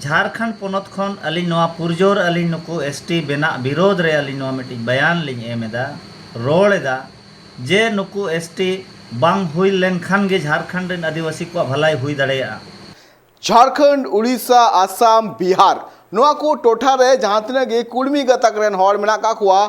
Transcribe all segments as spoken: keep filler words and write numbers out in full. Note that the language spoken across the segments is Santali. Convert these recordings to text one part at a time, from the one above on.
ᱡᱷᱟᱲᱠᱷᱚᱸᱰ ᱯᱚᱱᱚᱛ ᱠᱷᱚᱱ ᱟᱹᱞᱤᱧ ᱱᱚᱣᱟ ᱯᱩᱨᱡᱳᱨ ᱟᱹᱞᱤᱧ ᱱᱩᱠᱩ ᱮᱥᱴᱤ ᱵᱮᱱᱟᱜ ᱵᱤᱨᱳᱫᱷ ᱨᱮ ᱟᱹᱞᱤᱧ ᱱᱚᱣᱟ ᱢᱤᱫᱴᱤᱡ ᱵᱟᱭᱟᱱ ᱞᱤᱧ ᱮᱢ ᱮᱫᱟ, ᱨᱚᱲ ᱮᱫᱟ, ᱡᱮ ᱱᱩᱠᱩ ᱮᱥᱴᱤ ᱵᱟᱝ ᱦᱩᱭ ᱞᱮᱱᱠᱷᱟᱱ ᱜᱮ ᱡᱷᱟᱲᱠᱷᱚᱸᱰ ᱨᱮᱱ ᱟᱹᱫᱤᱵᱟᱹᱥᱤ ᱠᱚᱣᱟᱜ ᱵᱷᱟᱞᱟᱭ ᱦᱩᱭ ᱫᱟᱲᱮᱭᱟᱜᱼᱟ᱾ ᱡᱷᱟᱲᱠᱷᱚᱸᱰ, ᱩᱲᱤᱥᱥᱟ, ᱟᱥᱟᱢ, ᱵᱤᱦᱟᱨ, ᱱᱚᱣᱟ ᱠᱚ ᱴᱚᱴᱷᱟ ᱨᱮ ᱡᱟᱦᱟᱸ ᱛᱤᱱᱟᱹᱜ ᱜᱮ ᱠᱩᱲᱢᱤ ᱜᱟᱛᱟᱠ ᱨᱮᱱ ᱦᱚᱲ ᱢᱮᱱᱟᱜ ᱟᱠᱟᱫ ᱠᱚᱣᱟ,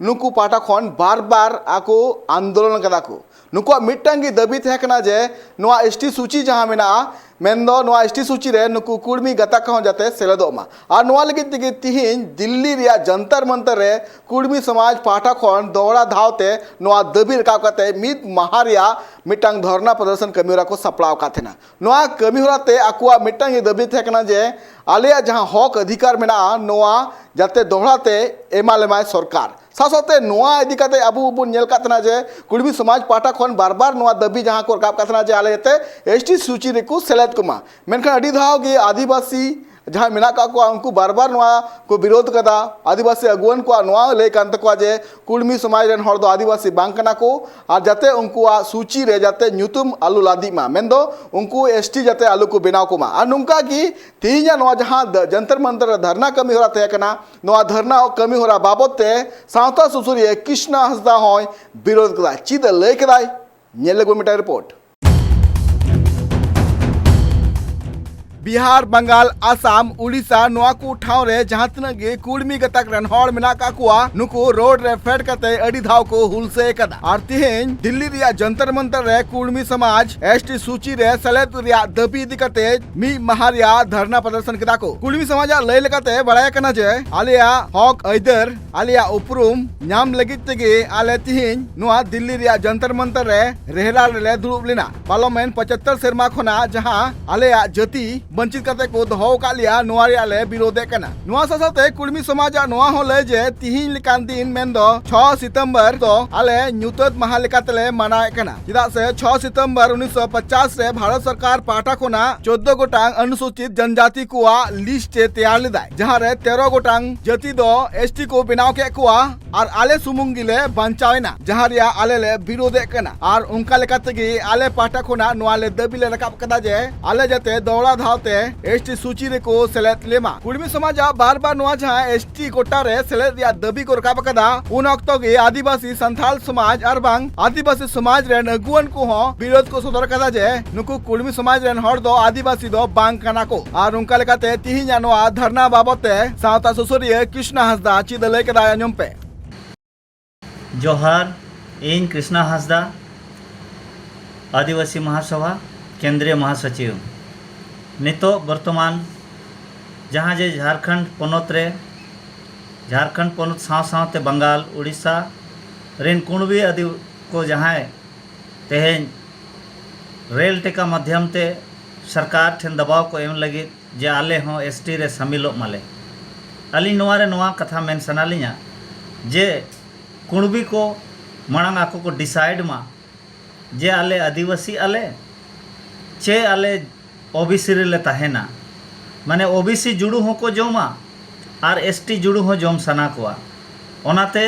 ᱱᱩᱠᱩ ᱯᱟᱦᱴᱟ ᱠᱷᱚᱱ ᱵᱟᱨ ᱵᱟᱨ ᱟᱠᱚ ᱟᱱᱫᱳᱞᱚᱱ ᱠᱟᱫᱟ ᱠᱚ᱾ ᱱᱩᱠᱩᱣᱟᱜ ᱢᱤᱫᱴᱟᱝ ᱜᱮ ᱫᱟᱹᱵᱤ ᱛᱟᱦᱮᱸ ᱠᱟᱱᱟ ᱡᱮ ᱱᱚᱣᱟ ᱮᱥᱴᱤ ᱥᱩᱪᱤ ᱡᱟᱦᱟᱸ ᱢᱮᱱᱟᱜᱼᱟ, ᱢᱮᱱᱫᱚ ᱱᱚᱣᱟ ᱮᱥᱴᱤ ᱥᱩᱪᱤ ᱨᱮ ᱱᱩᱠᱩ ᱠᱩᱲᱢᱤ ᱜᱟᱛᱟᱠ ᱠᱚᱦᱚᱸ ᱡᱟᱛᱮ ᱥᱮᱞᱮᱫᱚᱜ ᱢᱟ᱾ ᱟᱨ ᱱᱚᱣᱟ ᱞᱟᱹᱜᱤᱫ ᱛᱮᱜᱮ ᱛᱤᱦᱤᱧ ᱫᱤᱞᱞᱤ ᱨᱮᱭᱟᱜ ᱡᱚᱱᱛᱚᱨ ᱢᱚᱱᱛᱚᱨ ᱨᱮ ᱠᱩᱲᱢᱤ ᱥᱚᱢᱟᱡᱽ ᱯᱟᱦᱴᱟ ᱠᱷᱚᱱ ᱫᱚᱦᱲᱟ ᱫᱷᱟᱣ ᱛᱮ ᱱᱚᱣᱟ ᱫᱟᱹᱵᱤ ᱨᱟᱠᱟᱵ ᱠᱟᱛᱮ ᱢᱤᱫ ᱢᱟᱦᱟ ᱨᱮᱭᱟᱜ ᱢᱤᱫᱴᱟᱝ ᱫᱷᱚᱨᱱᱟ ᱯᱨᱚᱫᱚᱨᱥᱚᱱ ᱠᱟᱹᱢᱤ ᱦᱚᱨᱟ ᱠᱚ ᱥᱟᱯᱲᱟᱣ ᱟᱠᱟᱫ ᱛᱟᱦᱮᱱᱟ᱾ ᱱᱚᱣᱟ ᱠᱟᱹᱢᱤ ᱦᱚᱨᱟ ᱛᱮ ᱟᱠᱚᱣᱟᱜ ᱢᱤᱫᱴᱟᱝ ᱜᱮ ᱫᱟᱹᱵᱤ ᱛᱟᱦᱮᱸ ᱠᱟᱱᱟ ᱡᱮ ᱟᱞᱮᱭᱟᱜ ᱡᱟᱦᱟᱸ ᱦᱚᱠ ᱚᱫᱷᱤᱠᱟᱨ ᱢᱮᱱᱟᱜᱼᱟ, ᱱᱚᱣᱟ ᱡᱟᱛᱮ ᱫᱚᱦᱲᱟ ᱛᱮ ᱮᱢᱟ ᱞᱮᱢᱟᱭ ᱥᱚᱨᱠᱟᱨ᱾ ᱥᱟᱶ ᱥᱟᱶᱛᱮ ᱱᱚᱣᱟ ᱤᱫᱤ ᱠᱟᱛᱮ ᱟᱵᱚ ᱵᱚᱱ ᱧᱮᱞ ᱠᱟᱜ ᱛᱟᱦᱮᱱᱟ ᱡᱮ ᱠᱩᱲᱢᱤ ᱥᱚᱢᱟᱡᱽ ᱯᱟᱦᱴᱟ ᱠᱷᱚᱱ ᱵᱟᱨ ᱵᱟᱨ ᱱᱚᱣᱟ ᱫᱟᱹᱵᱤ ᱡᱟᱦᱟᱸ ᱠᱚ ᱨᱟᱠᱟᱵ ᱠᱟᱜ ᱛᱟᱦᱮᱱᱟ ᱡᱮ ᱟᱞᱮ ᱡᱟᱛᱮ ᱮᱥᱴᱤ ᱥᱩᱪᱤ ᱨᱮᱠᱚ ᱥᱮᱞᱮᱫ ᱠᱚᱢᱟ, ᱢᱮᱱᱠᱷᱟᱱ ᱟᱹᱰᱤ ᱫᱷᱟᱣ ᱜᱮ ᱟᱹᱫᱤᱵᱟᱹᱥᱤ ᱡᱟᱦᱟᱸᱭ ᱢᱮᱱᱟᱜ ᱠᱟᱜ ᱠᱚᱣᱟ ᱩᱱᱠᱩ ᱵᱟᱨ ᱵᱟᱨ ᱱᱚᱣᱟ ᱠᱚ ᱵᱤᱨᱳᱫ ᱠᱟᱫᱟ᱾ ᱟᱹᱫᱤᱵᱟᱹᱥᱤ ᱟᱹᱜᱩᱣᱟᱹᱱ ᱠᱚᱣᱟᱜ ᱱᱚᱣᱟ ᱞᱟᱹᱭ ᱠᱟᱱ ᱛᱟᱠᱚᱣᱟ ᱡᱮ ᱠᱩᱲᱢᱤ ᱥᱚᱢᱟᱡᱽ ᱨᱮᱱ ᱦᱚᱲ ᱫᱚ ᱟᱹᱫᱤᱵᱟᱹᱥᱤ ᱵᱟᱝ ᱠᱟᱱᱟ ᱠᱚ ᱟᱨ ᱡᱟᱛᱮ ᱩᱱᱠᱩᱣᱟᱜ ᱥᱩᱪᱤ ᱨᱮ ᱡᱟᱛᱮ ᱧᱩᱛᱩᱢ ᱟᱞᱚ ᱞᱟᱹᱫᱤᱜ ᱢᱟ, ᱢᱮᱱᱫᱚ ᱩᱱᱠᱩ ᱮᱥᱴᱤ ᱡᱟᱛᱮ ᱟᱞᱚ ᱠᱚ ᱵᱮᱱᱟᱣ ᱠᱚᱢᱟ᱾ ᱟᱨ ᱱᱚᱝᱠᱟ ᱜᱮ ᱛᱮᱦᱮᱧᱟᱜ ᱱᱚᱣᱟ ᱡᱟᱦᱟᱸ ᱫ-, ᱡᱚᱱᱛᱚᱨ ᱢᱚᱱᱛᱚᱨ ᱨᱮ ᱫᱷᱟᱨᱱᱟ ᱠᱟᱹᱢᱤ ᱦᱚᱨᱟ ᱛᱟᱦᱮᱸ ᱠᱟᱱᱟ, ᱱᱚᱣᱟ ᱫᱷᱟᱨᱱᱟ ᱠᱟᱹᱢᱤ ᱦᱚᱨᱟ ᱵᱟᱵᱚᱛ ᱛᱮ ᱥᱟᱶᱛᱟ ᱥᱩᱥᱟᱹᱨᱤᱭᱟᱹ ᱠᱨᱤᱥᱱᱟ ᱦᱟᱸᱥᱫᱟ ᱦᱚᱸᱭ ᱵᱤᱨᱳᱫ ᱠᱮᱫᱟ᱾ ᱪᱮᱫ ᱮ ᱞᱟᱹᱭ ᱠᱮᱫᱟᱭ, ᱧᱮᱞ ᱞᱮᱜᱮ ᱢᱤᱫᱴᱟᱝ ᱨᱤᱯᱳᱨᱴ᱾ ᱵᱤᱦᱟᱨ, ᱵᱟᱝᱜᱟᱞ, ᱟᱥᱟᱢ, ᱩᱲᱤᱥᱥᱟ, ᱱᱚᱣᱟ ᱠᱚ ᱴᱷᱟᱶ ᱨᱮ ᱡᱟᱦᱟᱸ ᱛᱤᱱᱟᱹᱜ ᱜᱮ ᱠᱩᱲᱢᱤ ᱜᱟᱛᱟᱠ ᱨᱮᱱ ᱦᱚᱲ ᱢᱮᱱᱟᱜ ᱠᱟᱜ ᱠᱚᱣᱟ, ᱱᱩᱠᱩ ᱨᱳᱰ ᱨᱮ ᱯᱷᱮᱰ ᱠᱟᱛᱮ ᱟᱹᱰᱤ ᱫᱷᱟᱣ ᱠᱚ ᱦᱩᱞᱥᱟᱹᱭ ᱟᱠᱟᱫᱟ᱾ ᱟᱨ ᱛᱤᱦᱤᱧ ᱫᱤᱞᱞᱤ ᱨᱮᱭᱟᱜ ᱡᱚᱱᱛᱚᱨ ᱢᱚᱱᱛᱚᱨ ᱨᱮ ᱠᱩᱲᱢᱤ ᱥᱚᱢᱟᱡᱽ ᱮᱥᱴᱤ ᱥᱩᱪᱤ ᱨᱮ ᱥᱮᱞᱮᱫ ᱨᱮᱭᱟᱜ ᱫᱟᱹᱵᱤ ᱤᱫᱤ ᱠᱟᱛᱮ ᱢᱤᱫ ᱢᱟᱦᱟ ᱨᱮᱭᱟᱜ ᱫᱷᱟᱨᱱᱟ ᱯᱨᱚᱫᱚᱨᱥᱚᱱ ᱠᱮᱫᱟ ᱠᱚ᱾ ᱠᱩᱲᱢᱤ ᱥᱚᱢᱟᱡᱟᱜ ᱞᱟᱹᱭ ᱞᱮᱠᱟᱛᱮ ᱵᱟᱲᱟᱭ ᱠᱟᱱᱟ ᱡᱮ ᱟᱞᱮᱭᱟᱜ ᱦᱚᱠ ᱟᱹᱭᱫᱟᱹᱨ, ᱟᱞᱮᱭᱟᱜ ᱩᱯᱨᱩᱢ ᱧᱟᱢ ᱞᱟᱹᱜᱤᱫ ᱛᱮᱜᱮ ᱟᱞᱮ ᱛᱤᱦᱤᱧ ᱱᱚᱣᱟ ᱫᱤᱞᱞᱤ ᱨᱮᱭᱟᱜ ᱡᱚᱱᱛᱚᱨ ᱢᱚᱱᱛᱚᱨ ᱨᱮ ᱨᱮᱦᱨᱟ ᱨᱮᱞᱮ ᱫᱩᱲᱩᱵ ᱞᱮᱱᱟ᱾ ᱯᱟᱨᱞᱟᱢᱮᱱᱴ ᱯᱚᱸᱪᱟᱛᱛᱚᱨ ᱥᱮᱨᱢᱟ ᱠᱷᱚᱱᱟᱜ ᱡᱟᱦᱟᱸ ᱟᱞᱮᱭᱟᱜ ᱡᱟᱹᱛᱤ ᱵᱚᱧᱪᱤᱛ ᱠᱟᱛᱮ ᱠᱚ ᱫᱚᱦᱚ ᱟᱠᱟᱫ ᱞᱮᱭᱟ, ᱱᱚᱣᱟ ᱨᱮᱭᱟᱜ ᱞᱮ ᱵᱤᱨᱳᱫᱷᱮᱫ ᱠᱟᱱᱟ᱾ ᱱᱚᱣᱟ ᱥᱟᱶ ᱥᱟᱶᱛᱮ ᱠᱩᱲᱢᱤ ᱥᱚᱢᱟᱡᱟᱜ ᱱᱚᱣᱟ ᱦᱚᱸ ᱞᱟᱹᱭ ᱡᱮ ᱛᱤᱦᱤᱧ ᱞᱮᱠᱟᱱ ᱫᱤᱱ ᱢᱮᱱᱫᱚ ᱪᱷᱚ ᱥᱤᱛᱚᱢᱵᱚᱨ ᱫᱚ ᱟᱞᱮ ᱧᱩᱛᱟᱹᱛ ᱢᱟᱦᱟ ᱞᱮᱠᱟ ᱛᱮᱞᱮ ᱢᱟᱱᱟᱣᱮᱫ ᱠᱟᱱᱟ, ᱪᱮᱫᱟᱜ ᱥᱮ ᱪᱷᱚ ᱥᱤᱛᱚᱢᱵᱚᱨ ᱩᱱᱤᱥᱥᱚ ᱯᱚᱪᱟᱥ ᱨᱮ ᱵᱷᱟᱨᱚᱛ ᱥᱚᱨᱠᱟᱨ ᱯᱟᱦᱴᱟ ᱠᱷᱚᱱᱟᱜ ᱪᱳᱫᱫᱳ ᱜᱚᱴᱟᱝ ᱚᱱᱩᱥᱩᱪᱤᱛ ᱡᱚᱱᱡᱟᱛᱤ ᱠᱚᱣᱟᱜ ᱞᱤᱥᱴ ᱮ ᱛᱮᱭᱟᱨ ᱞᱮᱫᱟᱭ, ᱡᱟᱦᱟᱸ ᱨᱮ ᱛᱮᱨᱚ ᱜᱚᱴᱟᱝ ᱡᱟᱹᱛᱤ ᱫᱚ ᱮᱥᱴᱤ ᱠᱚ ᱵᱮᱱᱟᱣ ᱠᱮᱫ ᱠᱚᱣᱟ᱾ ᱟᱨ ᱟᱞᱮ ᱥᱩᱢᱩᱝ ᱜᱮᱞᱮ ᱵᱟᱧᱪᱟᱣ ᱮᱱᱟ, ᱡᱟᱦᱟᱸ ᱨᱮᱭᱟᱜ ᱟᱞᱮ ᱞᱮ ᱵᱤᱨᱳᱫᱷᱮᱫ ᱠᱟᱱᱟ᱾ ᱟᱨ ᱚᱱᱠᱟ ᱞᱮᱠᱟ ᱛᱮᱜᱮ ᱟᱞᱮ ᱯᱟᱦᱴᱟ ᱠᱷᱚᱱᱟᱜ ᱱᱚᱣᱟ ᱞᱮ ᱫᱟᱹᱵᱤ ᱞᱮ ᱨᱟᱠᱟᱵ ᱠᱟᱫᱟ ᱡᱮ ᱟᱞᱮ ᱡᱟᱛᱮ ᱫᱚᱦᱲᱟ ᱫᱷᱟᱣ ᱛᱮ ᱮᱥᱴᱤ ᱥᱩᱪᱤ ᱨᱮᱠᱚ ᱥᱮᱞᱮᱫ ᱞᱮᱢᱟ᱾ ᱠᱩᱲᱢᱤ ᱥᱚᱢᱟᱡᱽ ᱟᱜ ᱵᱟᱨ ᱵᱟᱨ ᱱᱚᱣᱟ ᱡᱟᱦᱟᱸ ᱮᱥᱴᱤ ᱠᱳᱴᱟ ᱨᱮ ᱥᱮᱞᱮᱫ ᱨᱮᱭᱟᱜ ᱫᱟᱹᱵᱤ ᱠᱚ ᱨᱟᱠᱟᱵ ᱟᱠᱟᱫᱟ, ᱩᱱ ᱚᱠᱛᱚ ᱜᱮ ᱟᱹᱫᱤᱵᱟᱹᱥᱤ ᱥᱟᱱᱛᱟᱲ ᱥᱚᱢᱟᱡᱽ ᱟᱨ ᱵᱟᱝ ᱟᱹᱫᱤᱵᱟᱹᱥᱤ ᱥᱚᱢᱟᱡᱽ ᱨᱮᱱ ᱟᱹᱜᱩᱣᱟᱹᱱ ᱠᱚᱦᱚᱸ ᱵᱤᱨᱳᱫ ᱠᱚ ᱥᱚᱫᱚᱨ ᱟᱠᱟᱫᱟ ᱡᱮ ᱱᱩᱠᱩ ᱠᱩᱲᱢᱤ ᱥᱚᱢᱟᱡᱽ ᱨᱮᱱ ᱦᱚᱲ ᱫᱚ ᱟᱹᱫᱤᱵᱟᱹᱥᱤ ᱫᱚ ᱵᱟᱝ ᱠᱟᱱᱟ ᱠᱚ᱾ ᱟᱨ ᱚᱱᱠᱟ ᱞᱮᱠᱟᱛᱮ ᱛᱤᱦᱤᱧᱟᱜ ᱱᱚᱣᱟ ᱫᱷᱟᱨᱱᱟ ᱵᱟᱵᱚᱛ ᱛᱮ ᱥᱟᱶᱛᱟ ᱥᱩᱥᱟᱹᱨᱤᱭᱟᱹ ᱠᱨᱤᱥᱱᱟ ᱦᱟᱸᱥᱫᱟ ᱪᱮᱫ ᱮ ᱞᱟᱹᱭ ᱠᱮᱫᱟ, ᱟᱸᱡᱚᱢ ᱯᱮ᱾ ᱡᱚᱦᱟᱨ, ᱤᱧ ᱠᱨᱤᱥᱱᱟ ᱦᱟᱸᱥᱫᱟ, ᱟᱹᱫᱤᱵᱟᱹᱥᱤ ᱢᱟᱦᱟᱥᱚᱵᱷᱟ ᱠᱮᱱᱫᱨᱤᱭᱚ ᱢᱟᱦᱟᱥᱚᱪᱤᱵᱽ᱾ ᱱᱤᱛᱚᱜ ᱵᱚᱨᱛᱚᱢᱟᱱ ᱡᱟᱦᱟᱸ ᱡᱮ ᱡᱷᱟᱲᱠᱷᱚᱸᱰ ᱯᱚᱱᱚᱛ ᱨᱮ, ᱡᱷᱟᱲᱠᱷᱚᱸᱰ ᱯᱚᱱᱚᱛ ᱥᱟᱶ ᱥᱟᱶᱛᱮ ᱵᱟᱝᱜᱟᱞ, ᱩᱲᱤᱥᱥᱟ ᱨᱮᱱ ᱠᱩᱬᱵᱤ ᱟᱹᱫᱤ ᱠᱚ ᱡᱟᱦᱟᱸᱭ ᱛᱮᱦᱮᱧ ᱨᱮᱞ ᱴᱮᱠᱟ ᱢᱟᱫᱽᱫᱷᱚᱢ ᱛᱮ ᱥᱚᱨᱠᱟᱨ ᱴᱷᱮᱱ ᱫᱟᱵᱟᱣ ᱠᱚ ᱮᱢ ᱞᱟᱹᱜᱤᱫ ᱡᱮ ᱟᱞᱮ ᱦᱚᱸ ᱮᱥᱴᱤ ᱨᱮ ᱥᱟᱢᱤᱞᱚᱜ ᱢᱟᱞᱮ᱾ ᱟᱹᱞᱤᱧ ᱱᱚᱣᱟ ᱨᱮ ᱱᱚᱣᱟ ᱠᱟᱛᱷᱟ ᱢᱮᱱ ᱥᱟᱱᱟ ᱞᱤᱧᱟ ᱡᱮ ᱠᱩᱬᱵᱤ ᱠᱚ ᱢᱟᱲᱟᱝ ᱟᱠᱚ ᱠᱚ ᱰᱤᱥᱟᱭᱤᱰ ᱢᱟ ᱡᱮ ᱟᱞᱮ ᱟᱹᱫᱤᱵᱟᱹᱥᱤ ᱟᱞᱮ ᱪᱮ ᱟᱞᱮ ᱳᱵᱤᱥᱤ ᱨᱮᱞᱮ ᱛᱟᱦᱮᱱᱟ᱾ ᱢᱟᱱᱮ ᱳᱵᱤᱥᱤ ᱡᱩᱲᱩ ᱦᱚᱸᱠᱚ ᱡᱚᱢᱟ ᱟᱨ ᱮᱥᱴᱤ ᱡᱩᱲᱩ ᱦᱚᱸ ᱡᱚᱢ ᱥᱟᱱᱟ ᱠᱚᱣᱟ᱾ ᱚᱱᱟᱛᱮ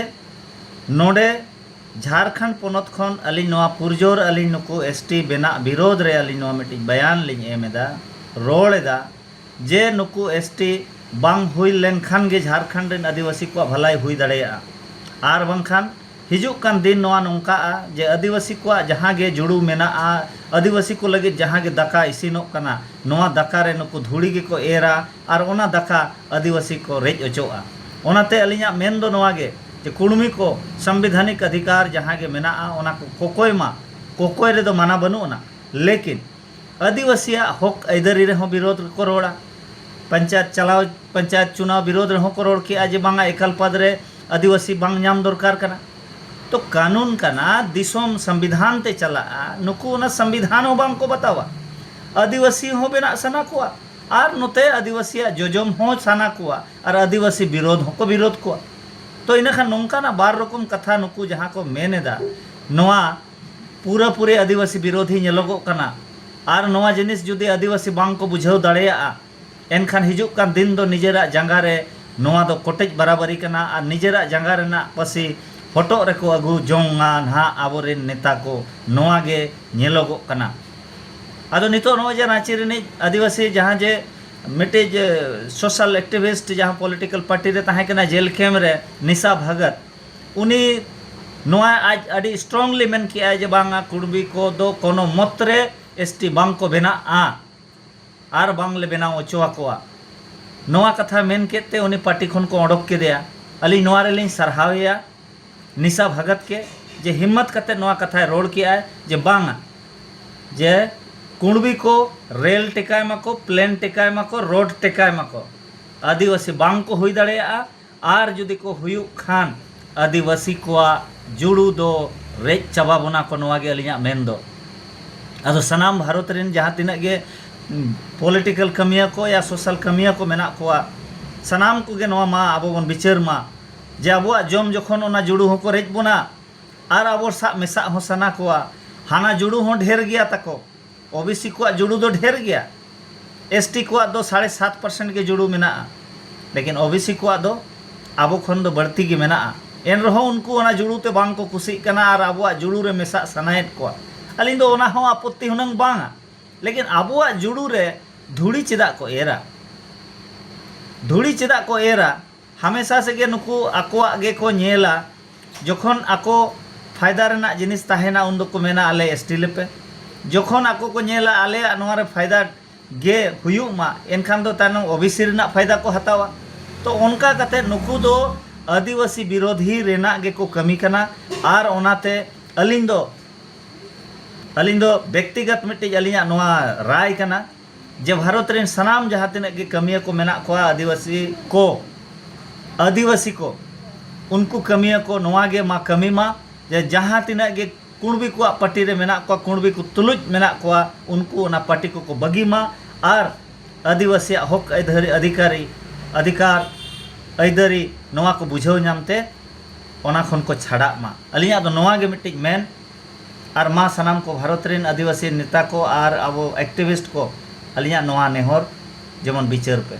ᱱᱚᱰᱮ ᱡᱷᱟᱲᱠᱷᱚᱸᱰ ᱯᱚᱱᱚᱛ ᱠᱷᱚᱱ ᱟᱹᱞᱤᱧ ᱱᱚᱣᱟ ᱯᱩᱨᱡᱳᱨ ᱟᱹᱞᱤᱧ ᱱᱩᱠᱩ ᱮᱥᱴᱤ ᱵᱮᱱᱟᱜ ᱵᱤᱨᱳᱫᱷ ᱨᱮ ᱟᱹᱞᱤᱧ ᱱᱚᱣᱟ ᱢᱤᱫᱴᱤᱡ ᱵᱟᱭᱟᱱ ᱞᱤᱧ ᱮᱢ ᱮᱫᱟ, ᱨᱚᱲ ᱮᱫᱟ ᱡᱮ ᱱᱩᱠᱩ ᱮᱥᱴᱤ ᱵᱟᱝ ᱦᱩᱭ ᱞᱮᱱᱠᱷᱟᱱ ᱜᱮ ᱡᱷᱟᱲᱠᱷᱚᱸᱰ ᱨᱮᱱ ᱟᱹᱫᱤᱵᱟᱹᱥᱤ ᱠᱚᱣᱟᱜ ᱵᱷᱟᱹᱞᱟᱹᱭ ᱦᱩᱭ ᱫᱟᱲᱮᱭᱟᱜᱼᱟ᱾ ᱟᱨ ᱵᱟᱝᱠᱷᱟᱱ ᱦᱤᱡᱩᱜ ᱠᱟᱱ ᱫᱤᱱ ᱱᱚᱣᱟ ᱱᱚᱝᱠᱟᱜᱼᱟ ᱡᱮ ᱟᱹᱫᱤᱵᱟᱹᱥᱤ ᱠᱚᱣᱟᱜ ᱡᱟᱦᱟᱸ ᱜᱮ ᱡᱩᱲᱩ ᱢᱮᱱᱟᱜᱼᱟ, ᱟᱹᱫᱤᱵᱟᱹᱥᱤ ᱠᱚ ᱞᱟᱹᱜᱤᱫ ᱡᱟᱦᱟᱸ ᱜᱮ ᱫᱟᱠᱟ ᱤᱥᱤᱱᱚᱜ ᱠᱟᱱᱟ, ᱱᱚᱣᱟ ᱫᱟᱠᱟ ᱨᱮ ᱱᱩᱠᱩ ᱫᱷᱩᱲᱤ ᱜᱮᱠᱚ ᱮᱨᱟ ᱟᱨ ᱚᱱᱟ ᱫᱟᱠᱟ ᱟᱹᱫᱤᱵᱟᱹᱥᱤ ᱠᱚ ᱨᱮᱡ ᱚᱪᱚᱜᱼᱟ᱾ ᱚᱱᱟᱛᱮ ᱟᱹᱞᱤᱧᱟᱜ ᱢᱮᱱ ᱫᱚ ᱱᱚᱣᱟ ᱜᱮ ᱡᱮ ᱠᱩᱲᱢᱤ ᱠᱚ ᱥᱟᱝᱵᱤᱫᱷᱟᱱᱤᱠ ᱚᱫᱷᱤᱠᱟᱨ ᱡᱟᱦᱟᱸ ᱜᱮ ᱢᱮᱱᱟᱜᱼᱟ, ᱚᱱᱟ ᱠᱚ ᱠᱚᱠᱚᱭ ᱢᱟ, ᱠᱚᱠᱚᱭ ᱨᱮᱫᱚ ᱢᱟᱱᱟ ᱵᱟᱹᱱᱩᱜ ᱟᱱᱟ, ᱞᱮᱠᱤᱱ ᱟᱹᱫᱤᱵᱟᱹᱥᱤᱭᱟᱜ ᱦᱚᱠ ᱟᱹᱭᱫᱟᱹᱨᱤ ᱨᱮᱦᱚᱸ ᱵᱤᱨᱳᱫᱷ ᱠᱚ ᱨᱚᱲᱟ᱾ ᱯᱚᱧᱪᱟᱭᱮᱛ ᱪᱟᱞᱟᱣ, ᱯᱚᱧᱪᱟᱭᱮᱛ ᱪᱩᱱᱟᱣ ᱵᱤᱨᱳᱫᱷ ᱨᱮᱦᱚᱸ ᱠᱚ ᱨᱚᱲ ᱠᱮᱜᱼᱟ ᱡᱮ ᱵᱟᱝᱟ, ᱮᱠᱟᱞ ᱯᱚᱫᱽ ᱨᱮ ᱟᱹᱫᱤᱵᱟᱹᱥᱤ ᱵᱟᱝ ᱧᱟᱢ ᱫᱚᱨᱠᱟᱨ ᱠᱟᱱᱟ᱾ ᱛᱚ ᱠᱟᱹᱱᱩᱱ ᱠᱟᱱᱟ, ᱫᱤᱥᱚᱢ ᱥᱚᱝᱵᱤᱫᱷᱟᱱ ᱛᱮ ᱪᱟᱞᱟᱜᱼᱟ, ᱱᱩᱠᱩ ᱚᱱᱟ ᱥᱚᱝᱵᱤᱫᱷᱟᱱ ᱦᱚᱸ ᱵᱟᱝ ᱠᱚ ᱵᱟᱛᱟᱣᱟ᱾ ᱟᱹᱫᱤᱵᱟᱹᱥᱤ ᱦᱚᱸ ᱵᱮᱱᱟᱜ ᱥᱟᱱᱟ ᱠᱚᱣᱟ ᱟᱨ ᱱᱚᱛᱮ ᱟᱹᱫᱤᱵᱟᱹᱥᱤᱭᱟᱜ ᱡᱚᱡᱚᱢ ᱦᱚᱸ ᱥᱟᱱᱟ ᱠᱚᱣᱟ ᱟᱨ ᱟᱹᱫᱤᱵᱟᱹᱥᱤ ᱵᱤᱨᱳᱫᱷ ᱦᱚᱸᱠᱚ ᱵᱤᱨᱳᱫᱷ ᱠᱚᱣᱟ᱾ ᱛᱚ ᱤᱱᱟᱹᱠᱷᱟᱱ ᱱᱚᱝᱠᱟᱱᱟᱜ ᱵᱟᱨ ᱨᱚᱠᱚᱢ ᱠᱟᱛᱷᱟ ᱱᱩᱠᱩ ᱡᱟᱦᱟᱸ ᱠᱚ ᱢᱮᱱ ᱮᱫᱟ, ᱱᱚᱣᱟ ᱯᱩᱨᱟᱹᱯᱩᱨᱤ ᱟᱹᱫᱤᱵᱟᱹᱥᱤ ᱵᱤᱨᱳᱫᱷᱤ ᱧᱮᱞᱚᱜᱚᱜ ᱠᱟᱱᱟ᱾ ᱟᱨ ᱱᱚᱣᱟ ᱡᱤᱱᱤᱥ ᱡᱩᱫᱤ ᱟᱹᱫᱤᱵᱟᱹᱥᱤ ᱵᱟᱝ ᱠᱚ ᱵᱩᱡᱷᱟᱹᱣ ᱫᱟᱲᱮᱭᱟᱜᱼᱟ, ᱮᱱᱠᱷᱟᱱ ᱦᱤᱡᱩᱜ ᱠᱟᱱ ᱫᱤᱱ ᱫᱚ ᱱᱤᱡᱮᱨᱟᱜ ᱡᱟᱸᱜᱟ ᱨᱮ ᱱᱚᱣᱟ ᱫᱚ ᱠᱚᱴᱮᱡ ᱵᱟᱨᱟᱵᱟᱨᱤ ᱠᱟᱱᱟ ᱟᱨ ᱱᱤᱡᱮᱨᱟᱜ ᱡᱟᱸᱜᱟ ᱨᱮᱱᱟᱜ ᱯᱟᱹᱥᱤ ᱦᱚᱴᱚᱜ ᱨᱮᱠᱚ ᱟᱹᱜᱩ ᱡᱚᱝᱟ ᱱᱟᱦᱟᱜ ᱟᱵᱚᱨᱮᱱ ᱱᱮᱛᱟ ᱠᱚ, ᱱᱚᱣᱟ ᱜᱮ ᱧᱮᱞᱚᱜᱚᱜ ᱠᱟᱱᱟ᱾ ᱟᱫᱚ ᱱᱤᱛᱚᱜ ᱱᱚᱜᱼᱚᱭ ᱡᱮ ᱨᱟᱺᱪᱤ ᱨᱤᱱᱤᱡ ᱟᱹᱫᱤᱵᱟᱹᱥᱤ ᱡᱟᱦᱟᱸ ᱡᱮ ᱢᱤᱫᱴᱤᱡ ᱥᱳᱥᱟᱞ ᱮᱠᱴᱤᱵᱷᱤᱥᱴ ᱡᱟᱦᱟᱸ ᱯᱚᱞᱤᱴᱤᱠᱟᱞ ᱯᱟᱨᱴᱤ ᱨᱮ ᱛᱟᱦᱮᱸ ᱠᱟᱱᱟ ᱡᱮᱞ ᱠᱮᱢᱯ ᱨᱮ, ᱱᱤᱥᱟ ᱵᱷᱟᱜᱚᱛ, ᱩᱱᱤ ᱱᱚᱣᱟ ᱟᱡ ᱟᱹᱰᱤ ᱥᱴᱨᱚᱝᱞᱤ ᱢᱮᱱ ᱠᱮᱜᱼᱟᱭ ᱡᱮ ᱵᱟᱝᱟ, ᱠᱩᱲᱵᱤ ᱠᱚᱫᱚ ᱠᱳᱱᱳ ᱢᱚᱛ ᱨᱮ ᱮᱥᱴᱤ ᱵᱟᱝ ᱠᱚ ᱵᱮᱱᱟᱜᱼᱟ ᱟᱨ ᱵᱟᱝ ᱞᱮ ᱵᱮᱱᱟᱣ ᱦᱚᱪᱚ ᱟᱠᱚᱣᱟ᱾ ᱱᱚᱣᱟ ᱠᱟᱛᱷᱟ ᱢᱮᱱ ᱠᱮᱫ ᱛᱮ ᱩᱱᱤ ᱯᱟᱨᱴᱤ ᱠᱷᱚᱱ ᱠᱚ ᱚᱰᱚᱠ ᱠᱮᱫᱮᱭᱟ᱾ ᱟᱹᱞᱤᱧ ᱱᱚᱣᱟ ᱨᱮᱞᱤᱧ ᱥᱟᱨᱦᱟᱣᱮᱭᱟ ᱱᱤᱥᱟ ᱵᱷᱟᱜᱚᱛ ᱜᱮ, ᱡᱮ ᱦᱤᱢᱢᱚᱛ ᱠᱟᱛᱮ ᱱᱚᱣᱟ ᱠᱟᱛᱷᱟᱭ ᱨᱚᱲ ᱠᱮᱜᱼᱟᱭ ᱡᱮ ᱵᱟᱝᱟ, ᱡᱮ ᱠᱩᱬᱵᱤ ᱠᱚ ᱨᱮᱞ ᱴᱮᱠᱟᱭ ᱢᱟᱠᱚ, ᱯᱞᱮᱱ ᱴᱮᱠᱟᱭ ᱢᱟᱠᱚ, ᱨᱳᱰ ᱴᱮᱠᱟᱭ ᱢᱟᱠᱚ, ᱟᱹᱫᱤᱵᱟᱹᱥᱤ ᱵᱟᱝ ᱠᱚ ᱦᱩᱭ ᱫᱟᱲᱮᱭᱟᱜᱼᱟ᱾ ᱟᱨ ᱡᱩᱫᱤ ᱠᱚ ᱦᱩᱭᱩᱜ ᱠᱷᱟᱱ ᱟᱹᱫᱤᱵᱟᱹᱥᱤ ᱠᱚᱣᱟᱜ ᱡᱩᱲᱩ ᱫᱚ ᱨᱮᱡ ᱪᱟᱵᱟ ᱵᱚᱱᱟ ᱠᱚ, ᱱᱚᱣᱟ ᱜᱮ ᱟᱹᱞᱤᱧᱟᱜ ᱢᱮᱱ ᱫᱚ᱾ ᱟᱫᱚ ᱥᱟᱱᱟᱢ ᱵᱷᱟᱨᱚᱛ ᱨᱮᱱ ᱡᱟᱦᱟᱸ ᱛᱤᱱᱟᱹᱜ ᱜᱮ ᱯᱚᱞᱤᱴᱤᱠᱟᱞ ᱠᱟᱹᱢᱤᱭᱟᱹ ᱠᱚ ᱭᱟ ᱥᱳᱥᱟᱞ ᱠᱟᱹᱢᱤᱭᱟᱹ ᱠᱚ ᱢᱮᱱᱟᱜ ᱠᱚᱣᱟ, ᱥᱟᱱᱟᱢ ᱠᱚᱜᱮ ᱱᱚᱣᱟ ᱢᱟ ᱟᱵᱚ ᱵᱚᱱ ᱵᱤᱪᱟᱹᱨ ᱢᱟ, ᱡᱮ ᱟᱵᱚᱣᱟᱜ ᱡᱚᱢ ᱡᱚᱠᱷᱚᱱ ᱚᱱᱟ ᱡᱩᱲᱩ ᱦᱚᱸᱠᱚ ᱨᱮᱡ ᱵᱚᱱᱟ ᱟᱨ ᱟᱵᱚ ᱥᱟᱶ ᱢᱮᱥᱟᱜ ᱦᱚᱸ ᱥᱟᱱᱟ ᱠᱚᱣᱟ, ᱦᱟᱱᱟ ᱡᱩᱲᱩ ᱦᱚᱸ ᱰᱷᱮᱨ ᱜᱮᱭᱟ ᱛᱟᱠᱚ, ᱳᱵᱤᱥᱤ ᱠᱚᱣᱟᱜ ᱡᱩᱲᱩ ᱫᱚ ᱰᱷᱮᱨ ᱜᱮᱭᱟ, ᱮᱥᱴᱤ ᱠᱚᱣᱟᱜ ᱫᱚ ᱥᱟᱲᱮ ᱥᱟᱛ ᱯᱟᱨᱥᱮᱱᱴ ᱜᱮ ᱡᱩᱲᱩ ᱢᱮᱱᱟᱜᱼᱟ, ᱞᱮᱠᱤᱱ ᱳᱵᱤᱥᱤ ᱠᱚᱣᱟᱜ ᱫᱚ ᱟᱵᱚ ᱠᱷᱚᱱ ᱫᱚ ᱵᱟᱹᱲᱛᱤ ᱜᱮ ᱢᱮᱱᱟᱜᱼᱟ᱾ ᱮᱱ ᱨᱮᱦᱚᱸ ᱩᱱᱠᱩ ᱚᱱᱟ ᱡᱩᱲᱩ ᱛᱮ ᱵᱟᱝ ᱠᱚ ᱠᱩᱥᱤᱜ ᱠᱟᱱᱟ ᱟᱨ ᱟᱵᱚᱣᱟᱜ ᱡᱩᱲᱩ ᱨᱮ ᱢᱮᱥᱟᱜ ᱥᱟᱱᱟᱭᱮᱫ ᱠᱚᱣᱟ᱾ ᱟᱹᱞᱤᱧ ᱫᱚ ᱚᱱᱟ ᱦᱚᱸ ᱟᱯᱚᱛᱛᱤ ᱦᱩᱱᱟᱹᱝ ᱵᱟᱝᱟ, ᱞᱮᱠᱤᱱ ᱟᱵᱚᱣᱟᱜ ᱡᱩᱲᱩ ᱨᱮ ᱫᱷᱩᱲᱤ ᱪᱮᱫᱟᱜ ᱠᱚ ᱮᱨᱟ? ᱫᱷᱩᱲᱤ ᱪᱮᱫᱟᱜ ᱠᱚ ᱮᱨᱟ? ᱦᱟᱢᱮᱥᱟ ᱥᱮᱫ ᱜᱮ ᱱᱩᱠᱩ ᱟᱠᱚᱣᱟᱜ ᱜᱮᱠᱚ ᱧᱮᱞᱟ᱾ ᱡᱚᱠᱷᱚᱱ ᱟᱠᱚ ᱯᱷᱟᱭᱫᱟ ᱨᱮᱱᱟᱜ ᱡᱤᱱᱤᱥ ᱛᱟᱦᱮᱱᱟ, ᱩᱱ ᱫᱚᱠᱚ ᱢᱮᱱᱟ, "ᱟᱞᱮ ᱮᱥᱴᱤ ᱞᱮᱯᱮ᱾" ᱡᱚᱠᱷᱚᱱ ᱟᱠᱚ ᱠᱚ ᱧᱮᱞᱟ, "ᱟᱞᱮᱭᱟᱜ ᱱᱚᱣᱟ ᱨᱮ ᱯᱷᱟᱭᱫᱟ ᱜᱮ ᱦᱩᱭᱩᱜ ᱢᱟ", ᱮᱱᱠᱷᱟᱱ ᱫᱚ ᱛᱟᱭᱱᱚᱢ ᱳᱵᱤᱥᱤ ᱨᱮᱱᱟᱜ ᱯᱷᱟᱭᱫᱟ ᱠᱚ ᱦᱟᱛᱟᱣᱟ᱾ ᱛᱚ, ᱚᱱᱠᱟ ᱠᱟᱛᱮ ᱱᱩᱠᱩ ᱫᱚ ᱟᱹᱫᱤᱵᱟᱹᱥᱤ ᱵᱤᱨᱳᱫᱷᱤ ᱨᱮᱱᱟᱜ ᱜᱮᱠᱚ ᱠᱟᱹᱢᱤ ᱠᱟᱱᱟ᱾ ᱟᱨ ᱚᱱᱟᱛᱮ ᱟᱹᱞᱤᱧ ᱫᱚ, ᱟᱹᱞᱤᱧ ᱫᱚ ᱵᱮᱠᱛᱤᱜᱚᱛ ᱢᱤᱫᱴᱤᱡ ᱟᱹᱞᱤᱧᱟᱜ ᱱᱚᱣᱟ ᱨᱟᱭ ᱠᱟᱱᱟ ᱡᱮ ᱵᱷᱟᱨᱚᱛ ᱨᱮᱱ ᱥᱟᱱᱟᱢ ᱡᱟᱦᱟᱸ ᱛᱤᱱᱟᱹᱜ ᱜᱮ ᱠᱟᱹᱢᱤᱭᱟᱹ ᱠᱚ ᱢᱮᱱᱟᱜ ᱠᱚᱣᱟ, ᱟᱹᱫᱤᱵᱟᱹᱥᱤ ᱠᱚ, ᱟᱹᱫᱤᱵᱟᱹᱥᱤ ᱠᱚ, ᱩᱱᱠᱩ ᱠᱟᱹᱢᱤᱭᱟᱹ ᱠᱚ ᱱᱚᱣᱟ ᱜᱮ ᱢᱟ ᱠᱟᱹᱢᱤ ᱢᱟ ᱡᱮ ᱡᱟᱦᱟᱸ ᱛᱤᱱᱟᱹᱜ ᱜᱮ ᱠᱩᱬᱵᱤ ᱠᱚᱣᱟᱜ ᱯᱟᱹᱴᱤ ᱨᱮ ᱢᱮᱱᱟᱜ ᱠᱚᱣᱟ, ᱠᱩᱬᱵᱤ ᱠᱚ ᱛᱩᱞᱩᱡ ᱢᱮᱱᱟᱜ ᱠᱚᱣᱟ, ᱩᱱᱠᱩ ᱚᱱᱟ ᱯᱟᱹᱴᱤ ᱠᱚᱠᱚ ᱵᱟᱹᱜᱤ ᱢᱟ ᱟᱨ ᱟᱹᱫᱤᱵᱟᱹᱥᱤᱭᱟᱜ ᱦᱚᱠ ᱟᱹᱭᱫᱟᱹᱨᱤ, ᱚᱫᱷᱤᱠᱟᱨᱤ, ᱚᱫᱷᱤᱠᱟᱨ, ᱟᱹᱭᱫᱟᱹᱨᱤ, ᱱᱚᱣᱟ ᱠᱚ ᱵᱩᱡᱷᱟᱹᱣ ᱧᱟᱢ ᱛᱮ ᱚᱱᱟ ᱠᱷᱚᱱ ᱠᱚ ᱪᱷᱟᱰᱟᱜ ᱢᱟ᱾ ᱟᱹᱞᱤᱧᱟᱜ ᱫᱚ ᱱᱚᱣᱟ ᱜᱮ ᱢᱤᱫᱴᱤᱡ ᱢᱮᱱ᱾ ᱟᱨ ᱢᱟ ᱥᱟᱱᱟᱢ ᱠᱚ ᱵᱷᱟᱨᱚᱛ ᱨᱮᱱ ᱟᱹᱫᱤᱵᱟᱹᱥᱤ ᱱᱮᱛᱟ ᱠᱚ ᱟᱨ ᱟᱵᱚ ᱮᱠᱴᱤᱵᱷᱤᱥᱴ ᱠᱚ, ᱟᱹᱞᱤᱧᱟᱜ ᱱᱚᱣᱟ ᱱᱮᱦᱚᱨ, ᱡᱮᱢᱚᱱ ᱵᱤᱪᱟᱹᱨ ᱯᱮ᱾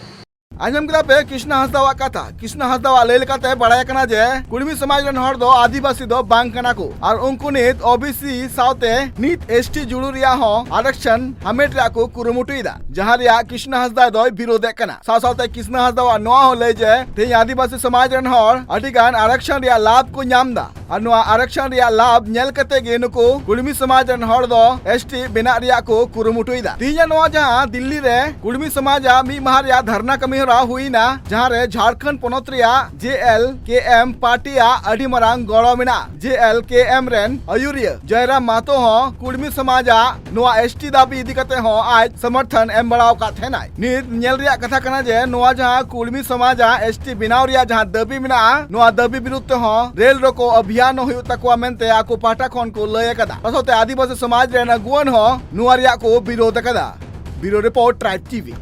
ᱟᱸᱡᱚᱢ ᱠᱮᱫᱟ ᱯᱮ ᱠᱨᱤᱥᱱᱟ ᱦᱟᱸᱥᱫᱟᱣᱟᱜ ᱠᱟᱛᱷᱟ᱾ ᱠᱨᱤᱥᱱᱟ ᱦᱟᱸᱥᱫᱟᱣᱟᱜ ᱞᱟᱹᱭ ᱞᱮᱠᱟᱛᱮ ᱵᱟᱲᱟᱭ ᱠᱟᱱᱟ ᱡᱮ ᱠᱩᱲᱢᱤ ᱥᱚᱢᱟᱡᱽ ᱨᱮᱱ ᱦᱚᱲ ᱫᱚ ᱟᱹᱫᱤᱵᱟᱹᱥᱤ ᱫᱚ ᱵᱟᱝ ᱠᱟᱱᱟ ᱠᱚ ᱟᱨ ᱩᱱᱠᱩ ᱱᱤᱛ ᱳᱵᱤᱥᱤ ᱥᱟᱶᱛᱮ ᱱᱤᱛ ᱮᱥᱴᱤ ᱡᱩᱲᱩ ᱨᱮᱭᱟᱜ ᱦᱚᱸ ᱟᱨᱟᱠᱥᱚᱱ ᱦᱟᱢᱮᱴ ᱨᱮᱭᱟᱜ ᱠᱚ ᱠᱩᱨᱩᱢᱩᱴᱩᱭᱮᱫᱟ, ᱡᱟᱦᱟᱸ ᱨᱮᱭᱟᱜ ᱠᱨᱤᱥᱱᱟ ᱦᱟᱸᱥᱫᱟ ᱫᱚᱭ ᱵᱤᱨᱳᱫᱮᱫ ᱠᱟᱱᱟ᱾ ᱥᱟᱶ ᱥᱟᱶᱛᱮ ᱠᱨᱤᱥᱱᱟ ᱦᱟᱸᱥᱫᱟᱣᱟᱜ ᱱᱚᱣᱟ ᱦᱚᱸ ᱞᱟᱹᱭ ᱡᱮ ᱛᱮᱦᱮᱧ ᱟᱹᱫᱤᱵᱟᱹᱥᱤ ᱥᱚᱢᱟᱡᱽ ᱨᱮᱱ ᱦᱚᱲ ᱟᱹᱰᱤ ᱜᱟᱱ ᱟᱨᱟᱠᱥᱚᱱ ᱨᱮᱭᱟᱜ ᱞᱟᱵᱷ ᱠᱚ ᱧᱟᱢ ᱮᱫᱟ ᱟᱨ ᱱᱚᱣᱟ ᱟᱨᱟᱠᱥᱚᱱ ᱨᱮᱭᱟᱜ ᱞᱟᱵᱷ ᱧᱮᱞ ᱠᱟᱛᱮ ᱜᱮ ᱱᱩᱠᱩ ᱠᱩᱲᱢᱤ ᱥᱚᱢᱟᱡᱽ ᱨᱮᱱ ᱦᱚᱲ ᱫᱚ ᱮᱥᱴᱤ ᱵᱮᱱᱟᱜ ᱨᱮᱭᱟᱜ ᱠᱚ ᱠᱩᱨᱩᱢᱩᱴᱩᱭᱮᱫᱟ᱾ ᱛᱮᱦᱮᱧᱟᱜ ᱱᱚᱣᱟ ᱡᱟᱦᱟᱸ ᱫᱤᱞᱞᱤ ᱨᱮ ᱠᱩᱲᱢᱤ ᱥᱚᱢᱟᱡᱽᱟᱜ ᱢᱤᱫ ᱢᱟᱦᱟ ᱨᱮᱭᱟᱜ ᱫᱷᱟᱨᱱᱟ ᱠᱟᱹᱢᱤ ᱦᱚᱨᱟ ᱦᱩᱭᱱᱟ, ᱡᱟᱦᱟᱸ ᱨᱮ ᱡᱷᱟᱲᱠᱷᱚᱸᱰ ᱯᱚᱱᱚᱛ ᱨᱮᱭᱟᱜ ᱡᱮ ᱮᱞ ᱠᱮ ᱮᱢ ᱯᱟᱨᱴᱤᱭᱟᱜ ᱟᱹᱰᱤ ᱢᱟᱨᱟᱝ ᱜᱚᱲᱚ ᱢᱮᱱᱟᱜᱼᱟ᱾ ᱡᱮ ᱮᱞ ᱠᱮ ᱮᱢ ᱨᱮᱱ ᱟᱹᱭᱩᱨᱤᱭᱟᱹ ᱡᱚᱭᱨᱟᱢ ᱢᱟᱛᱳ ᱦᱚᱸ ᱠᱩᱲᱢᱤ ᱥᱚᱢᱟᱡᱟᱜ ᱱᱚᱣᱟ ᱮᱥᱴᱤ ᱫᱟᱹᱵᱤ ᱤᱫᱤ ᱠᱟᱛᱮ ᱦᱚᱸ ᱟᱡ ᱥᱚᱢᱚᱨᱛᱷᱚᱱ ᱮᱢ ᱵᱟᱲᱟ ᱟᱠᱟᱫ ᱛᱟᱦᱮᱱᱟᱭ᱾ ᱱᱤᱛ ᱧᱮᱞ ᱨᱮᱭᱟᱜ ᱠᱟᱛᱷᱟ ᱠᱟᱱᱟ ᱡᱮ ᱱᱚᱣᱟ ᱡᱟᱦᱟᱸ ᱠᱩᱲᱢᱤ ᱥᱚᱢᱟᱡᱟᱜ ᱮᱥᱴᱤ ᱵᱮᱱᱟᱣ ᱨᱮᱭᱟᱜ ᱡᱟᱦᱟᱸ ᱫᱟᱹᱵᱤ ᱢᱮᱱᱟᱜᱼᱟ, ᱱᱚᱣᱟ ᱫᱟᱹᱵᱤ ᱵᱤᱨᱩᱫᱷ ᱛᱮᱦᱚᱸ ᱨᱮᱞ ᱨᱳᱠᱳ ᱚᱵᱷᱤᱭᱟᱱ ᱦᱚᱸ ᱦᱩᱭᱩᱜ ᱛᱟᱠᱚᱣᱟ ᱢᱮᱱᱛᱮ ᱟᱠᱚ ᱯᱟᱦᱴᱟ ᱠᱷᱚᱱ ᱠᱚ ᱞᱟᱹᱭ ᱟᱠᱟᱫᱟ᱾ ᱥᱟᱶᱛᱮ ᱟᱹᱫᱤᱵᱟᱹᱥᱤ ᱥᱚᱢᱟᱡᱽ ᱨᱮᱱ ᱟᱹᱜᱩᱣᱟᱹᱱ ᱦᱚᱸ ᱱᱚᱣᱟ ᱨᱮᱭᱟᱜ ᱠᱚ ᱵᱤᱨᱳᱫᱷ ᱟᱠᱟᱫᱟ᱾ ᱵᱤᱭᱩᱨᱳ ᱨᱤᱯᱳᱨᱴ, ᱴᱨᱟᱭᱤᱵᱽ ᱴᱤᱵᱷᱤ᱾